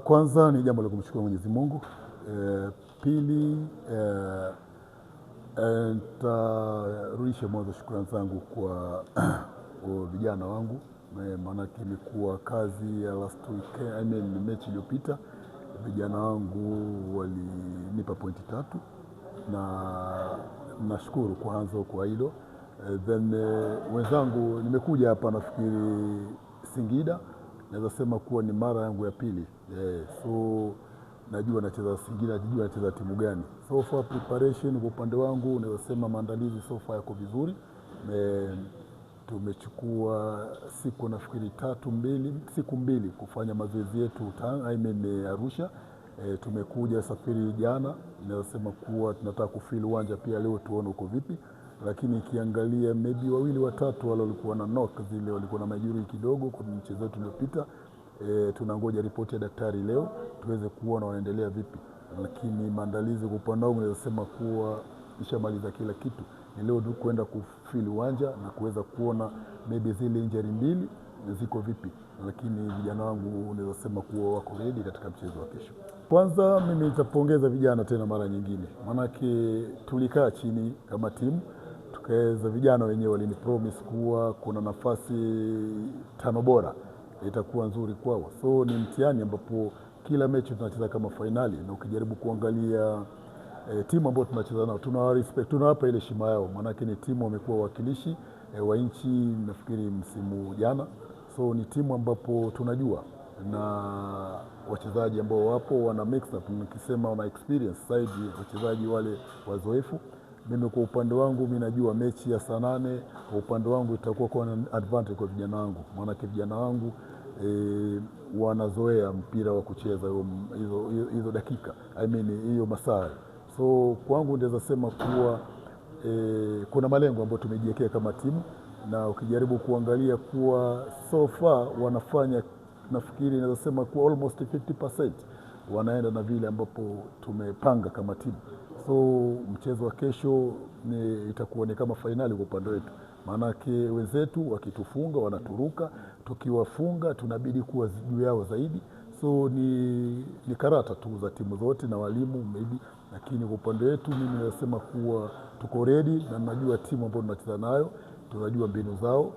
Kwanza ni jambo la kumshukuru Mwenyezi Mungu. Pili, nitarudisha mwanzo shukrani zangu kwa vijana wangu, maanake imekuwa kazi ya last week, I mean mechi iliyopita vijana wangu walinipa pointi 3 na nashukuru kwanza kwa hilo. Then wenzangu, nimekuja hapa nafikiri Singida, naweza sema kuwa ni mara yangu ya pili. So najua nacheza Singida, najua nacheza timu gani. So far preparation kwa upande wangu naweza sema maandalizi so far yako vizuri. Tumechukua siku nafikiri siku mbili kufanya mazoezi yetu I mean Arusha. Tumekuja safiri jana, naweza sema kuwa tunataka kufeel uwanja pia leo tuone uko vipi. Lakini ikiangalia maybe 2 watatu wale walikuwa na knock zile, walikuwa na majeruhi kidogo kwa mchezo wetu uliopita. Tunangoja ripoti ya daktari leo tuweze kuona wanaendelea vipi. Lakini maandalizi kwa upande wangu naweza sema kuwa nishamaliza kila kitu. Ni leo tu kwenda kufeel uwanja na kuweza kuona maybe zile injury 2 ziko vipi. Lakini vijana wangu naweza sema kuwa wako ready katika mchezo wa kesho. Kwanza mimi nitapongeza vijana tena mara nyingine, maanake tulikaa chini kama timu tukaweza, vijana wenyewe walini promise kuwa kuna nafasi 5 bora itakuwa nzuri kwao. So ni mtihani ambapo kila mechi tunacheza kama finali, na ukijaribu kuangalia timu ambayo tunacheza nao tuna respect, tunawapa ile heshima yao, maanake ni timu wamekuwa wakilishi wa nchi nafikiri msimu jana. So ni timu ambapo tunajua na wachezaji ambao wapo wana mix up, nikisema wana experience side wachezaji wale wazoefu. Mimi kwa upande wangu mimi najua mechi ya saa 8 kwa upande wangu itakuwa kwa advantage kwa vijana wangu, maana vijana wangu wanazoea mpira wa kucheza hizo dakika, I mean hiyo masaa. So kwangu naweza sema kuwa kuna malengo ambayo tumejiwekea kama timu, na ukijaribu kuangalia kuwa so far wanafanya, nafikiri naweza sema kuwa almost 50% wanaenda na vile ambapo tumepanga kama timu. So mchezo wa kesho itakuwa ni kama finali kwa upande wetu, maanake wenzetu wakitufunga wanaturuka, tukiwafunga tunabidi kuwa juu yao zaidi. So ni karata tu za timu zote na walimu maybe, lakini kwa upande wetu mimi nasema kuwa tuko ready na najua timu ambayo tunacheza nayo, tunajua mbinu zao,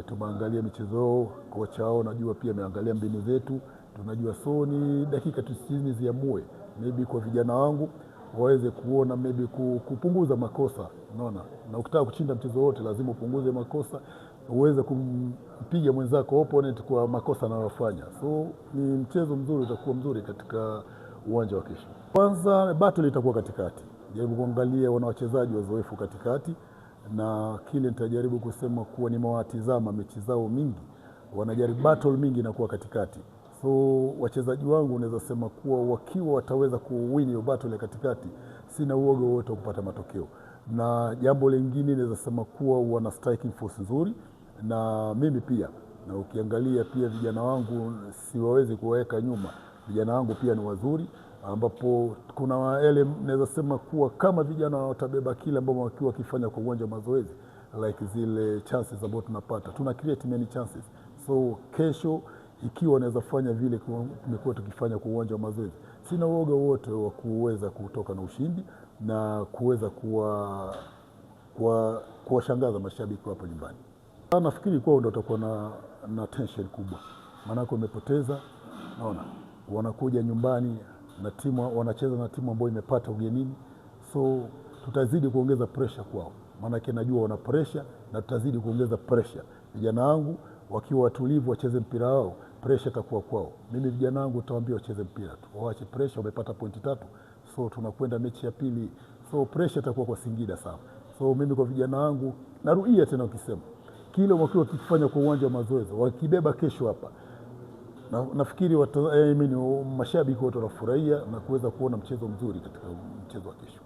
tumeangalia michezo yao, kocha wao najua pia ameangalia mbinu zetu, tunajua. So ni dakika 90 ziamue, maybe kwa vijana wangu waweze kuona maybe kupunguza makosa, unaona. Na ukitaka kushinda mchezo wote lazima upunguze makosa, uweze kumpiga mwenzako opponent kwa makosa anayofanya. So ni mchezo mzuri, utakuwa mzuri katika uwanja wa kesho. Kwanza battle itakuwa katikati. Jaribu kuangalia wana wachezaji wazoefu katikati, na kile nitajaribu kusema kuwa nimewatizama mechi zao mingi, wanajaribu battle mingi inakuwa katikati. So wachezaji wangu naweza sema kuwa wakiwa wataweza kuwin hiyo battle ya katikati, sina uoga wote wa kupata matokeo. Na jambo lingine naweza sema kuwa wana striking force nzuri, na mimi pia, na ukiangalia pia vijana wangu siwawezi kuwaweka nyuma, vijana wangu pia ni wazuri, ambapo kuna wale naweza sema kuwa kama vijana watabeba kile ambao wakiwa wakifanya kwa uwanja wa mazoezi, like zile chances ambazo tunapata, tuna create many chances. So kesho ikiwa naweza fanya vile tumekuwa tukifanya kwa uwanja wa mazoezi, sina uoga wote wa kuweza kutoka na ushindi na kuweza kuwashangaza mashabiki hapa nyumbani. Nafikiri kwao ndio watakuwa na tension kubwa, maana wamepoteza, naona wanakuja nyumbani na timu wanacheza na timu ambayo imepata ugenini. So tutazidi kuongeza pressure kwao, maana najua wana pressure na tutazidi kuongeza pressure. Vijana wangu wakiwa watulivu wacheze mpira wao, pressure itakuwa kwao. Mimi vijana wangu nitawaambia wacheze mpira tu, waache pressure, wamepata pointi 3, so tunakwenda mechi ya pili, so pressure itakuwa kwa Singida sana. So mimi kwa vijana wangu narudia tena ukisema kile wakiwa wakifanya kwa uwanja wa mazoezi wakibeba kesho hapa, na nafikiri mashabiki wote wanafurahia na kuweza kuona mchezo mzuri katika mchezo wa kesho.